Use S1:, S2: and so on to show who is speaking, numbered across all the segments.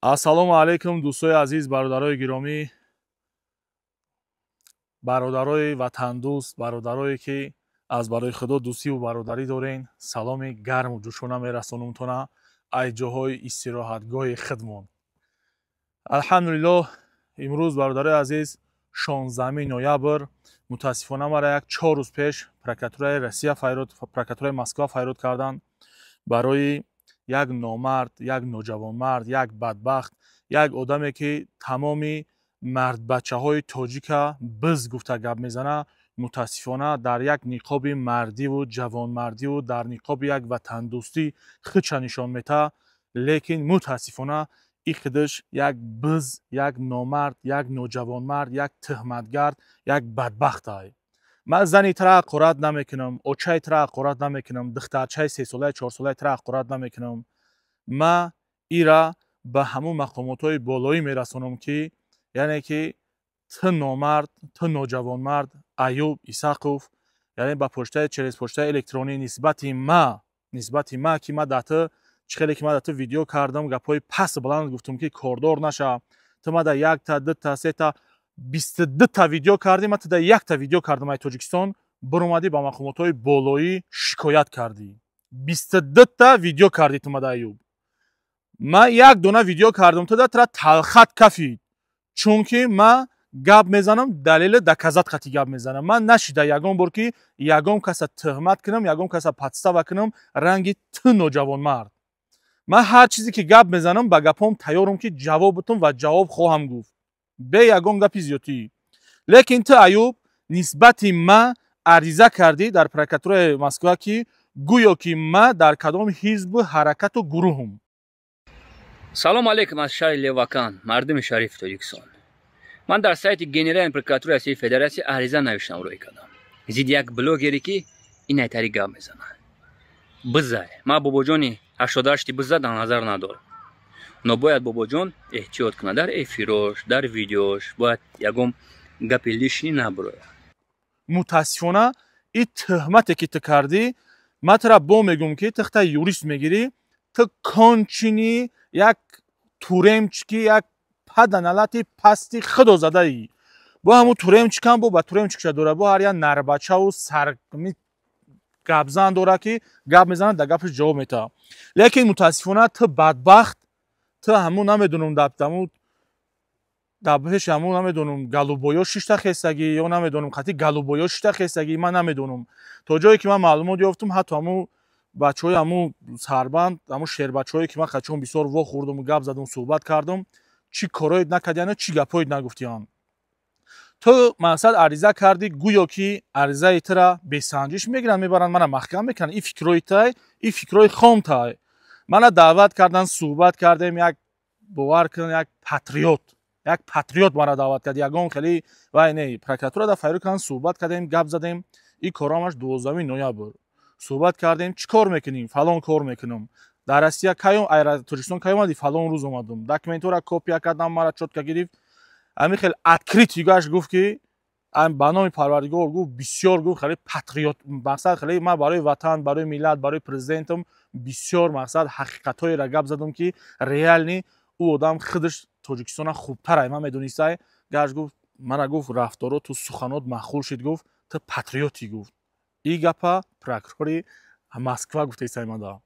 S1: Ассалому алайкум, дӯстои азиз, бародарои гиромӣ, бародарои ватандӯст, бародарое ки аз барои худо дӯстиву бародарӣ дорен. Саломи гарму ҷӯшона мерасонумтона ай ҷоҳои истироҳатгоҳи худмон. Алҳамдулиллоҳ, имрӯз, бародарои азиз, 16 ноябр. Мутаассифона, мара як 4 рӯз пеш прокуратураи Россия файрод, прокуратураи Москва файрод карданд барои як номард, як ноҷавонмард, як бадбахт, як одаме ки тамоми мардбачаҳои тоҷика биз гуфта гап мезана. Мутаассифона, дар як ниқоби мардиву ҷавонмардиву дар ниқоби як ватандӯстӣ худша нишон метаҳад, лекин мутаассифона и худаш як биз, як номард, як ноҷавонмард, як тӯҳматгард, як бадбахтай. Ман зани тра ҳақорат намекунам, очаи тра ҳақорат намекунам, духтарчаи сесолаи, чорсолаи тра ҳақорат намекунам. Ма ира ба ҳамун мақомотҳои болоӣ мерасонам ки, яъне ки ту номард, ту ноҷавонмард Аюб Исақов, яъне ба почтаи, через почтаи электронӣ нисбати ма, ки ма дар ту чӣ хеле ки ма дар ту видео кардам, гапҳои паст баланд гуфтам, ки кордор наша. Ту ма дар якта, дута, сета, 22та видео кардӣ, ма ту дар якта видео кардам. Ай Тоҷикистон биромадӣ, ба мақомотҳои болоӣ шикоят кардӣ. 22та видео кардӣ ту ма да, Аюб. Ман як дона видео кардам ту да, тура талхат кафид, чунки ма гап мезанам, далели доказать қати гап мезанам. Ман нашида ягон бор ки ягон каса тӯҳмат кунам, ягон каса подстава кунам. Ранги ту ноҷавонмард, ман ҳар чизе ки гап мезанам, ба гапҳом тайёрам ки ҷавоб бутум ва ҷавоб хоҳам гуфт бе ягон гапи зиёдтӣ. Лекин ту, Аюб, нисбати ма ариза кардӣ дар прокуратураи Москва, ки гӯё ки ма дар кадом ҳизбу ҳаракату гурӯҳум.
S2: Салом алейкум аз шаҳри Левакан, мардуми шарифи Тоҷикистон. Ман дар сайти Генеральной прокуратураи Россияи Федератсия ариза навиштам, рӯй кардам зидди як блогере, ки инайтари гап мезанад. Бизай, ман бобоҷони 88-ти биза дар назар надорам, но бояд бобоҷон эҳтиёт кунад дар эфирош, дар видеош, бояд ягон гапи лишний набурояд.
S1: Мутаассифона, ин тӯҳмате ки ту кардӣ, ман тура бо мегӯм ки ту хата юрист мегирӣ. Ту конченый як тюремщик и, як паданалати пасти худо задаӣ. Бо ҳамун тюремщик ам, бо ба тюремщик ша дора, бо ҳар як нарбачаву сарми гапзан дора, ки гап мезанад, дар гапаш ҷавоб метаҳад. Лекин мутаассифона, ту бадбахт, ту ҳамун намедонам, ҳамун дар пеши ҳамун намедонам голубой ё шишта хестагӣ ё намедонам қати голубой ё шишта хестагӣ, ман намедонам. То ҷое ки ман маълумот ёфтум, ҳатто ҳамун бачаҳои ҳамун сарбанд, ҳамун шербачаҳое ки ман қачон бисёр вохӯрдум, гап задум, суҳбат кардум, чӣ корҳоед накардияну чӣ гапҳоед нагуфтиянд. Ту мақсад ариза кардӣ, гӯё ки аризаи тура бесанҷиш мегиранд, мебаранд, мана маҳкам мекунанд. Ин фикрҳои тай, ин фикрҳои хомтай. Мана даъват кардан, суҳбат кардем. Як, бовар кун, як патриот, як патриот мара даъват кард. Ягон хеле вай не, прокуратура да файрӯ кардан, суҳбат кардем, гап задем. Ин корҳоамаш 12 ноябр суҳбат кардем. Чӣ кор мекунӣ? Фалон кор мекунам. Дар Россия кай, Тоҷикистон кай омадӣ? Фалон рӯз омадам. Документҳоро копия кардам, мара чётко гирифт. Ҳамин хел открытый гашт, гуфт ки ба номи Парвардигор, гуфт, бисёр, гуфт, хеле патриот, мақсад хеле ман барои ватан, барои миллат, барои президентам бисёр, мақсад, ҳақиқатҳоеро гап задам, ки реально ӯ одам худаш Тоҷикистона хубтар ай ман медонистай. Гашт, гуфт, мана, гуфт, рафтороту суханот маъқул шид, гуфт, ту патриотӣ, гуфт. Ин гапа прокурори Москва гуфтаистай мада.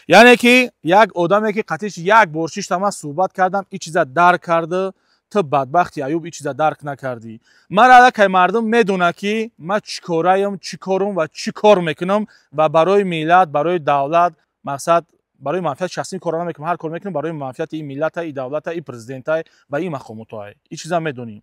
S1: Яъне ки як одаме ки қатиш як бор шишта ман суҳбат кардам, ин чиза дарк карда. Ту бадбахти Аюб ин чиза дарк накардӣ. Ман аллакай мардум медонад, ки ман чӣ кораям, чӣ корум ва чӣ кор мекунам ва барои миллат, барои давлат, мақсад, барои манфиати шахсӣ кор намекунам. Ҳар кор мекунам барои манфиати ин миллата, ин давлата, ин президента ва ин мақомотҳое. Ин чиза медонӣ.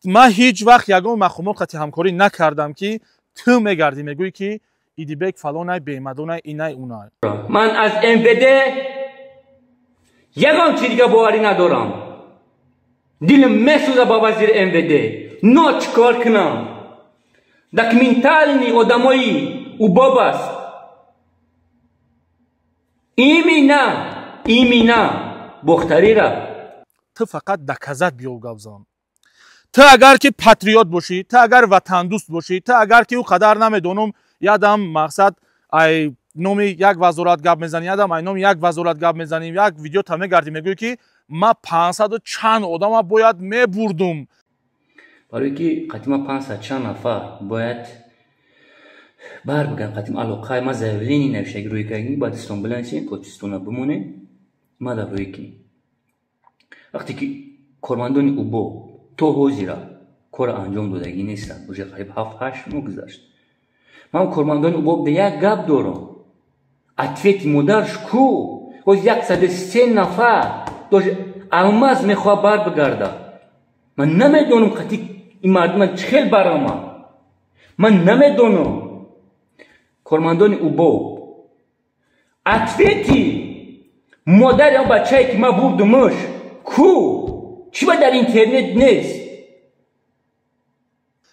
S1: Ман ҳеҷ вақт ягон мақомот қати ҳамкорӣ накардам, ки ту мегардӣ, мегӯӣ, ки Идибек фалонай, бемадонай, инай, унай.
S2: Ман аз МВД ягон чи дига боварӣ надорам. Дилм месӯза ба вазири МВД, но чӣ кор кунам? Документальный одамои убоб аст, имина имина бохтарира.
S1: Ту фақат доказать биёв, гапзан. Ту агар ки патриот бошӣ, ту агар ватандӯст бошӣ, ту агар ки ӯ қадар намедонам, ядам, мақсад, ай номи як вазорат гап мезанӣ, ядам ай номи як вазорат гап мезанӣ, як видео та мегардӣ, мегӯӣ, ки Ма 500 чанд одама бояд мебурдум.
S2: Барои ки қатима 500 чанд нафар бояд бар биган, қатим алоқаи ма заявление навиштаги рӯй кардем, баъд Истанбула нисем, Тоҷикистона бимонем, ма дар рӯй кунем. Вақте ки кормандони УБО то ҳозира кора анҷом додагӣ нестанд, уже қариб 7-8 моҳ гузашт. Ман кормандони УБО як гап дорам. Ответи модарш ку? Ҳоз 103 нафар даже алмаз мехоҳад бар бигарда. Ман намедонам қати ин мардума чӣ хел барама. Ман намедонам. Кормандони УБО ответи модари он бачае ки ман бурдумуш ку? Чӣ ба дар интернет нест?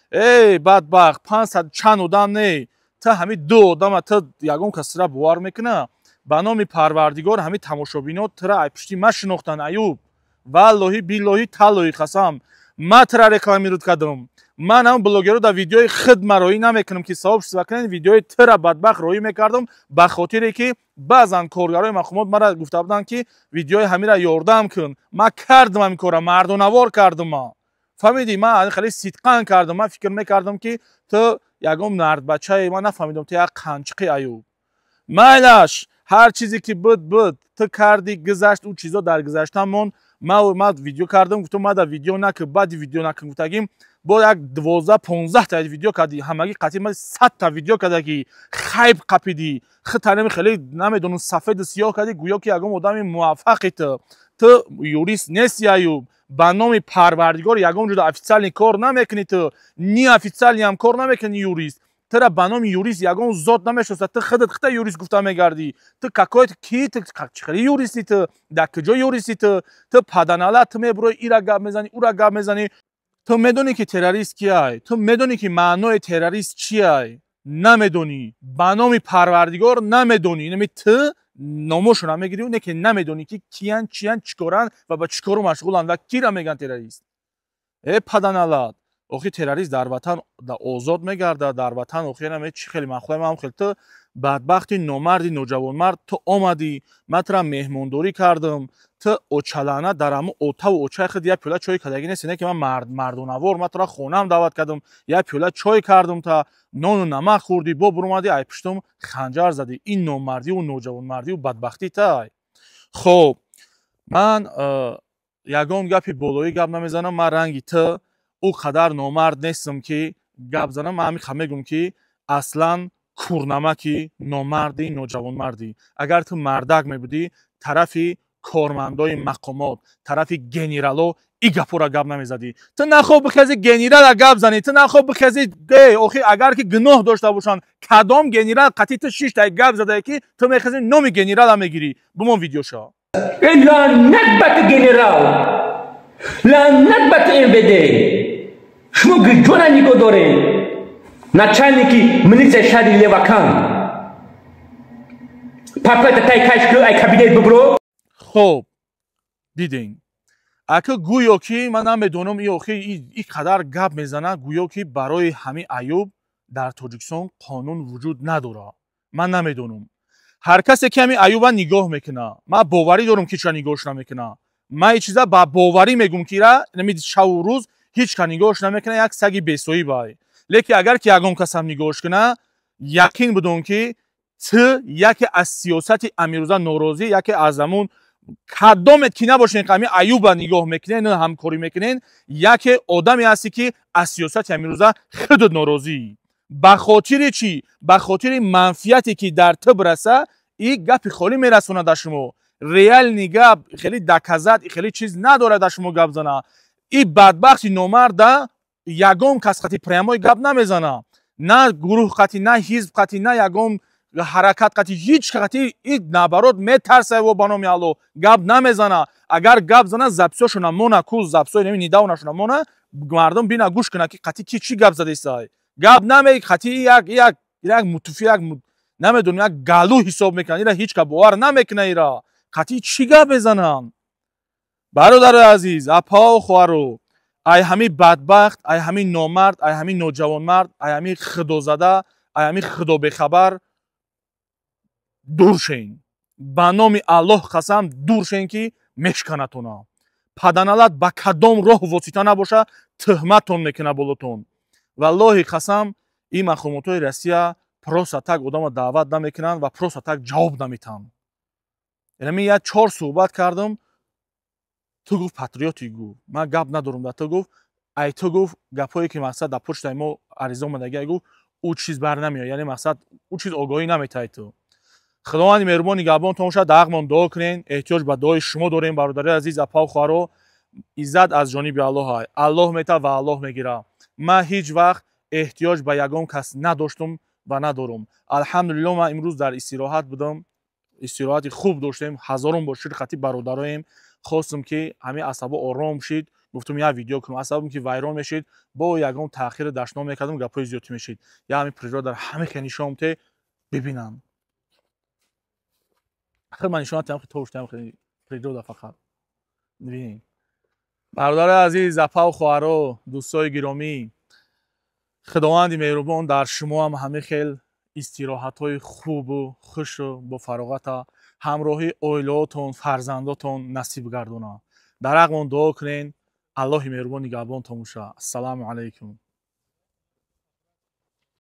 S1: Эй бадбахт, 500 чанд одам не, ту ҳами ду одама ту ягон кас тира бовар мекуна? Ба номи Парвардигор, ҳами тамошобино тира ай пишти ма шинохтан, Аюб. Валлоҳи, биллоҳи, таллоҳи қасам, ма тира рекламировать кардам. Ман ҳам блогеро дар видеои худ ма роӣ намекунам, ки савоб шуда кунед, видеои тира бадбахт роӣ мекардам, ба хотире ки баъзан коргарои мақомот мара гуфта буданд, ки видеои ҳамира ёрдам кун. Ма кардам ҳамин кора, мардонавор кардам ма. Фаҳмидӣ? Ман хеле сидқан кардам. Ман фикр мекардам, ки ту ягон мардбачае, ман нафаҳмидам, ту як қанчиқи, Аюб. Майлаш, ҳар чизе ки буд, буд, ту кардӣ, гузашт, ӯ чизо дар гузашта монд. Ма видео кардам, гуфтам, ма дар видео накун, баъди видео накун гуфтагим, бо як 12-15 та видео кардӣ, ҳамагӣ қатъи ма 100 та видео карда, ки хайб қапидӣ, хитанеми хеле намедонам, сафеду сиёҳ кардӣ, гӯё ки ягон одами муваффақи ту. Ту юрист нести, Аюб. Ба номи Парвардигор, ягон ҷуда официальный кор намекунӣ ту, неофициальный ҳам кор намекунӣ юрист. Тура ба номи юрист ягон зот намешиносад. Ту худат хита юрист гуфта мегардӣ. Ту какой ки? Ту чӣ хели юристи? Ту дар куҷо юристи? Ту паданала, ту мебурои, ира гап мезанӣ, ура гап мезанӣ. Ту медонӣ, ки террорист киай? Ту медонӣ, ки маънои террорист чиай? Намедонӣ. Ба номи Парвардигор, намедонӣ. Инами ту номошона мегирӣ, не ки намедонӣ, ки киян, чиян, чӣ коранд ва ба чӣ кору машғуланд ва кира меган террорист. Э паданалат, охи террорист дар ватан озод мегардад? Дар ватан охи наме чӣ хеле махлай ман хел. Ту бадбахти номарди ноҷавонмард, ту омадӣ, ман тура меҳмондорӣ кардам, ту очалана дар ҳамун отаву очаи худ як пиёла чой кардагӣ нести. Не ки ман мардонавор, ман тура хонаам даъват кардам, як пиёла чой кардам, та нону намак хӯрдӣ, бо буромадӣ, ай пуштум ханҷар задӣ. Ин номардиву ноҷавонмардиву бадбахтӣ тай. Хоб, ман ягон гапи болоӣ гап намезанам. Ман ранги ту ӯ қадар номард нестам, ки гап занам. Ман ҳамин мегӯм, ки аслан курнамаки номарди ноҷавонмардӣ. Агар ту мардак мебудӣ, тарафи кормандои мақомот, тарафи генерало и гапҳоро гап намезадӣ. Ту нахоб бихези генерала гап занӣ, ту нахоб бихези. Охи, агар ки гуноҳ дошта бошанд, кадом генерал қатъи ту шиштай гап задае, ки ту мехези, номи генерала мегирӣ? Бимон видеоша.
S2: Лаънат ба ту, генерал, лаънат ба ту, МВД! Шумо гиҷона нигоҳ доред? Начальники милитсияи шаҳри Левакан, папката тай каш ку, ай кабинет бибро.
S1: Хоб, дидем, ака, гӯё ки ман намедонам, и охи и қадар гап мезанад, гӯё ки барои ҳамин Аюб дар Тоҷикистон қонун вуҷуд надорад. Ман намедонам, ҳар касе ки ҳамин Аюба нигоҳ мекунад, ман боварӣ дорам, ки чира нигоҳш намекунад. Ман и чиза ба боварӣ мегӯм, ки ира шаву рӯз ҳеҷ ка нигоҳш намекунад, як саги бесоҳибай. Лекин агар ки ягон касам нигоҳш кунад, яқин будон, ки ту яке аз сиёсати амирӯза норозӣ, яке аз ҳамун кадомет ки набошен, ҳами Аюба нигоҳ мекунен, ҳамкорӣ мекунен, яке одаме ҳасти, ки аз сиёсати амирӯза худут норозӣ. Ба хотири чӣ? Ба хотири манфиате, ки дар ту бираса, и гапи холӣ мерасонад дар шумо. Реальный гап хеле доказать, хеле чиз надорад дар шумо гап зана. И бадбахти номарда ягон кас қати прямой гап намезана, на гурӯҳ қати, на ҳизб қати, на ягон ҳаракат қати, ҳеҷ қати. И наоборот метарсае во, ба номи Алло, гап намезана. Агар гап зана, записьошона мона ку, записои недавнашона мона, мардум бина, гӯш куна, ки қати ки чӣ гап задесай. Гап наме қати як мутуфи, як намедонам, як галу ҳисоб мекунад. Ира ҳеҷ ка бовар намекуна. Ира қати чӣ гап мезанам? Бародари азиз, апао, хоҳаро, ай ҳамин бадбахт, ай ҳамин номард, ай ҳамин ноҷавонмард, ай ҳамин худозада, ай ҳамин худобехабар дур шен. Ба номи Аллоҳ қасам, дур шен, ки мешканатона. Паданалат ба кадом роҳ восита набоша, тӯҳматтон мекунад болотон. Валлоҳи қасам, ин мақомотҳои Россия просто так одамро даъват намекунанд ва просто так ҷавоб наметаҳанд. Яъне як чор суҳбат кардам, ту гуфт патриоти, гу ман гап надорам да ту, гуфт ай ту, гуфт гапҳое ки мақсад дар почтаи мо ариза омадагия, гуфт ӯ чиз бар намеояд, яъне мақсад ӯ чиз огоҳӣ наметаҳед ту. Худованди меҳрубон нигаҳбонтон бошад. Дар ҳаққмон дуо кунен, эҳтиёҷ ба дуои шумо дорем, бародари азиз, апау, хоҳаро. Иззат аз ҷониби Аллоҳ, Аллоҳ метавад ва Аллоҳ мегирад. Ман ҳеҷ вақт эҳтиёҷ ба ягон кас надоштум ва надорум, алҳамдулилло. Ман имрӯз дар истироҳат будам, истироҳати хуб доштем, ҳазорон бор шуд хати бародароем. Хостум, ки ҳамин асабо ором шид, гуфтум як видео кунам. Асабом ки вайрон мешид, бо ягон таъхири дашном мекардам, гапҳои зиёдтӣ мешид. Я ҳамин природа ҳаме хе нишон те бибинам. Ахир ман нишон тиам, товш тиам природа фақат бибинед. Бародари азиз, апау, хоҳаро, дӯстои гиромӣ, Худованди меҳрубон дар шумоам ҳамин хел истироҳатҳои хубу хушу бо фароғата ҳамроҳи оилаотон, фарзандотон насиб гардонад. Дар ҳаққмон дуо кунен. Аллоҳи меҳрубон нигаҳбонтон боша. Ассалому алайкум.